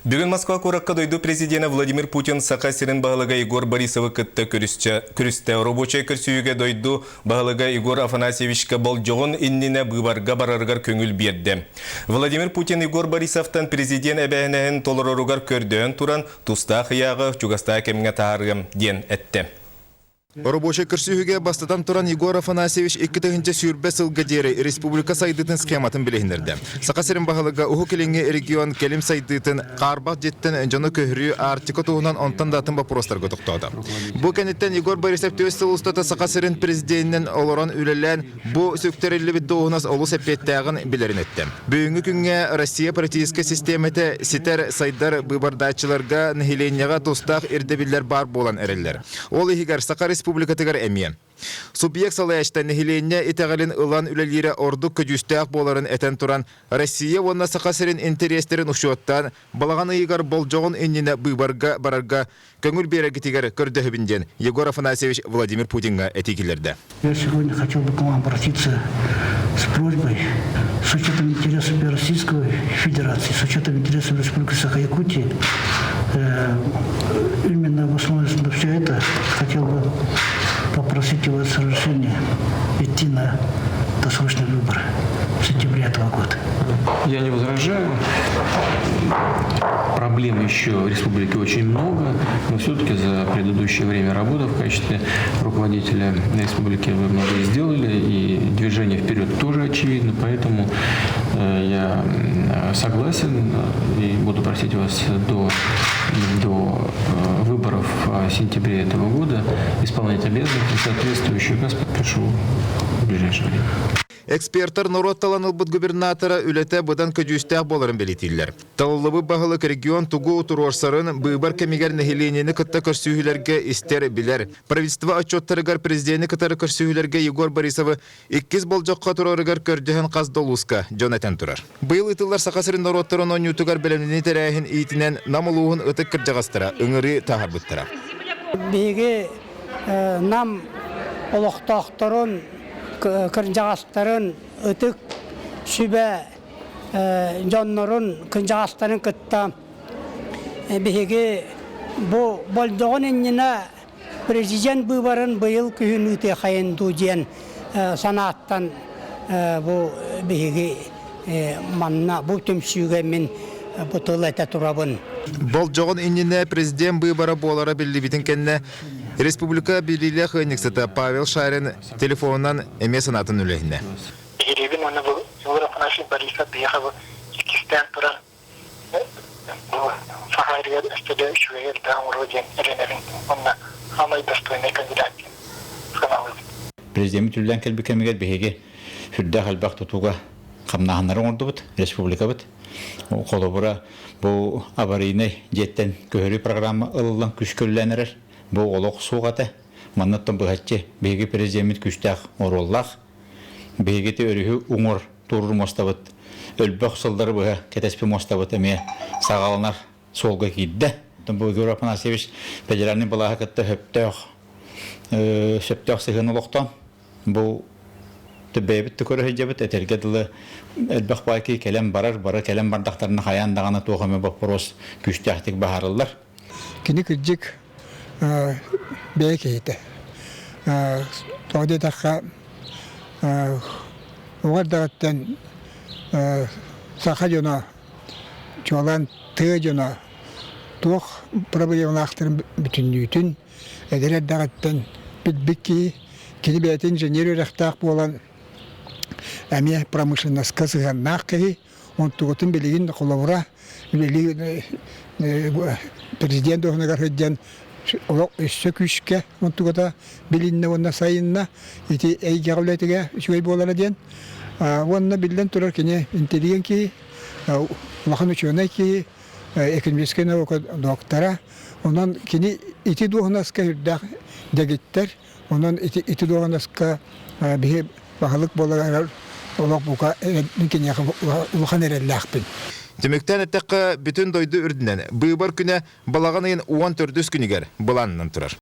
Бүгүн Москва куоракка дойду президенэ Владимир Путин Саха сирин баһылыга Егор Борисовы кытта көрүстэ. Рабочай көрсүһүүгэ дойду баһылыга Егор Афанасьевичка болдьоҕун иннинэ быыбарга барарыгар көҥүл биэрдэ. Владимир Путин Егор Борисовтан президент эбээһинэһин толороругар көрдөһөн туран, тустаах ыйааҕы чугастаах кэмҥэ таһаарыам диэн эттэ. Рабочай көрсүһүүгэ бастатан туран Егор Афанасьевич 2020 сылга диэри республика сайдыытын схематын билиһиннэрдэ. Саха сирин баһылыга Уһук Илиҥҥи регион кэлим сайдыытын хаарбах дьиэттэн дьону көһөрүү Арктика туһунан онтон да атын боппуруостарга тохтоото. Бу кэнниттэн Егор Борисов түөрт сыл устата Саха сирин президенинэн олорон үлэлээн бу сүктэриллибит дуоһунас олус эппиэттээҕин билэрин эттэ. Бүгүҥҥү күҥҥэ Россия политическай систиэмэтэ ситэр сайдар быыбардааччыларга нэһилиэнньэҕэ тустаах ирдэбиллэр баар буолан эрэллэр. Ол иһигэр Саха Республикатыгар эмиэ. Субъект салайааччыта нэһилиэнньэ итэҕэлин ылан үлэлиирэ ордук көдьүүстээх буоларын этэн туран, Россия уонна Саха сирин интэриэстэрин учуоттаан, балаҕан ыйыгар болдьоҕун иннинэ быыбарга барарга көҥүл биэрэргитигэр көрдөһөбүн диэн Егор Афанасьевич Владимир Путиҥҥа этии киллэрдэ. Я сегодня хотел бы к вам обратиться с просьбой, с учетом интересов Российской Федерации, с учетом интересов Республики Саха-Якутии, именно в основе на все это хотел бы попросить у вас разрешения идти на досрочные выборы в сентябре этого года. Я не возражаю. Проблем еще в республике очень много, но все-таки за предыдущее время работы в качестве руководителя республики вы многое сделали, и движение вперед тоже очевидно, поэтому я согласен и буду просить вас до выборов в сентябре этого года исполнять обязанности, соответствующий указ подпишу в ближайшее время. Экспертэр норуот талан ылбыт губернатора үлэтэ быдан көдьүүстээх буоларын бэлиэтииллэр. Талыллыбыт баһылык регион тугу туруорсарын быыбар кэмигэр нэһилиэнньэни кытта көрсүһүүлэргэ истэр, билэр. Правительство отчуоттарыгар президени кытары көрсүһүүлэргэ Егор Борисовы иккис болдьоххо турарыгар көрдөһөн хас да улууска дьон этэн турар. Быйыл ыытыллар Саха сирин норуоттарын оонньуутугар бэлэмнэнии тэрээһин иитинэн Нам улууһун ытык кырдьаҕастара ыҥырыы таһаарбыттара. Биһиги Нам олохтоохторун, кырдьаҕастарын ытык сүбэ дьоннорун кырдьаҕастарын кытта биһиги бу болдьоҕун иннинэ президент быыбарын быйыл күһүн ыытыахайын дуу диэн санааттан бу биһиги манна бу түмсүүгэ мин бу тыл этэ турабын. Болдьоҕун иннинэ президент быыбара буолара биллибитин кэннэ республика билиилээх ыанньыксыта Павел Шарин телефонунан эмиэ санаатын үлэһиннэ. Биһириибин уонна бу Егор Афанасьевич Борисов биһиэхэ бу иккистээн туран бу Саха сиригэр өссө да үчүгэйи элбэх оҥоруо диэн эрэнэбин уонна саамай достойнай кандидат диэн сыаналыыбын. Президеммит үлэлээн кэлбит кэмигэр биһиги сүрдээх элбэх тутууга хамнааһыннары оҥордубут республикабыт. Холобура, бу аварийнай дьиэттэн көһөрүү программа ылыллан күүскэ үлэлээн эрэр. Бу олох суох этэ. Маннаттан быһаччы биһиги президеммит күүстээх оруоллаах. Биһиги ити өрүһү уҥуор туоруур муостабыт өлбөх сыллары быһа кэтэспит муостабыт эмиэ саҕаланар суолга киирдэ. Бу Егор Афанасьевич федеральнай былааһы кытта сөптөөх сөптөөх сыһыан олохтоон бу бэйэбит да көрө сылдьабыт этэргэ дылы элбэх баайкы кэлэн барар бары кэлэн бардахтарына хайаан даҕаны туох эмэ боппуруос күүстээхтик баһарыллар. Кини кырдьык бэйэ киһитэ. Тоҕо диэтэххэ, оҕо эрдэҕиттэн саха дьоно, чуолаан тыа дьоно туох проблемалаахтарын бүтүннүүтүн эдэр эрдэҕиттэн билбит киһи, кини бэйэтэ инженер үөрэхтээх буолан эмиэ промышленноска сыһыаннаах киһи, онтугутун билигин холобура үлэлии президент дуоһунугар сылдьан олох өссө күүскэ онтугута билиннэ уонна сайынна ити эйгэҕэ үлэтигэ үчүгэй буолара диэн уонна биллэн турар кини интеллигент киһи улахан учуонай киһи экономическай наука доктора онон кини ити дуоһунаска үрдээх дэгиттэр онон ити ити дуоһунаска биһи баһылык буоларыгар олох бука киниэхэ улахан эрэллээхпин. Түмүктээн эттэххэ, бүтүн дойду үрдүнэн быыбар күнэ балаҕан ыйын 14 күнүгэр былаанынан турар.